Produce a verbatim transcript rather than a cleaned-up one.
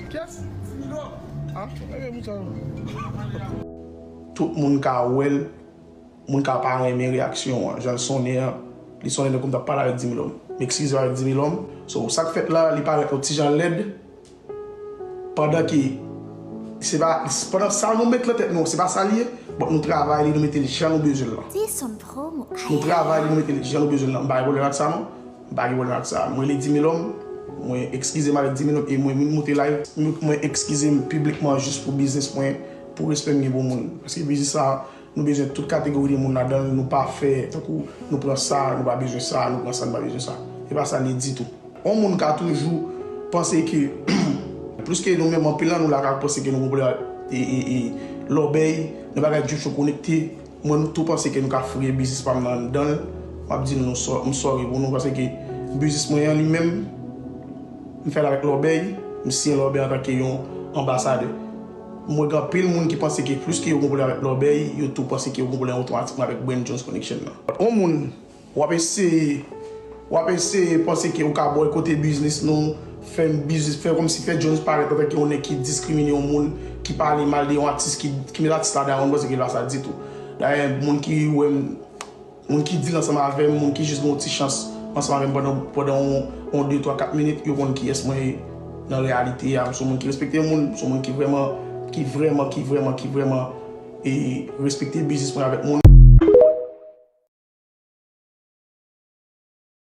Kès? Dilo. Ah, e moun sa. Tout moun ka wè l, moun ka pa renmen reyaksyon an. Jan l sonnen an, li sonnen tankou m t ap pale avèk Dimilòm. M ekskize avèk Dimilòm. So, sa k fèt la, li parèt yon ti jan lèd. Pandan ke se pa, pandan sa nou met nan tèt nou, se pa sa l ye, but nou travay li, nou mete l jan nou bezwen l lan. Nou travay li, nou mete l jan nou bezwen l lan. M pa gen pwoblèm ak sa, non. M pa gen pwoblèm ak sa. Mwen, li Dimilòm, mwen ekskize m avèk Dimilòm e mwen vin moute live. Mwen, mwen ekskize m piblikman jis pou biznis mwen, pou respè m gen pou moun. Paske biznis sa, nou bezwen tout kategori de moun ladan l, nou pa fè tankou nou pran sa, nou pa bezwen sa, nou pran sa, nou pa bezwen sa. E pa sa l ye ditou. Yon moun ka toujou panse ke, pliske nou menm anpil nan nou la ka panse ke nou gon pwoblèm e, e, e, lòbèy, nan bagay djouchou konekte. Mwen, nou tou panse ke nou ka fouye biznis pa m nan anndan l. M ap di nou, nou sò-, m sòri pou nou, paske biznis mwen an li menm, m fè l avèk lòbèy, m siyen lòbèy antanke yon anbasadè. Mwen gen anpil moun ki panse ke pliske yo gon pwoblèm avèk lòbèy, yo tou panse ke yo gon pwoblèm otomatikman avèk Brand Jones Connection nan. Yon moun W ap eseye, w ap eseye panse ke ou ka bòykote biznis nou, fè biznis, fè kòmsi fè Jones parèt antanke yon nèg ki diskrimine yon moun, ki pale mal de yon atis, ki, ki met atis la dawon, m panse ke l pa sa ditou. Dayè, moun ki wè m, moun ki deal ansanm avè m, moun ki jis gen yon ti chans ansanm avè m pandan, pandan yon, yon de, twa, kat minit, yo konn kiyès mwen ye nan reyalite a. M se yon moun ki respekte moun, m se yon moun ki vrèman, ki vrèman, ki vrèman, ki vrèman, e respekte biznis mwen avèk moun.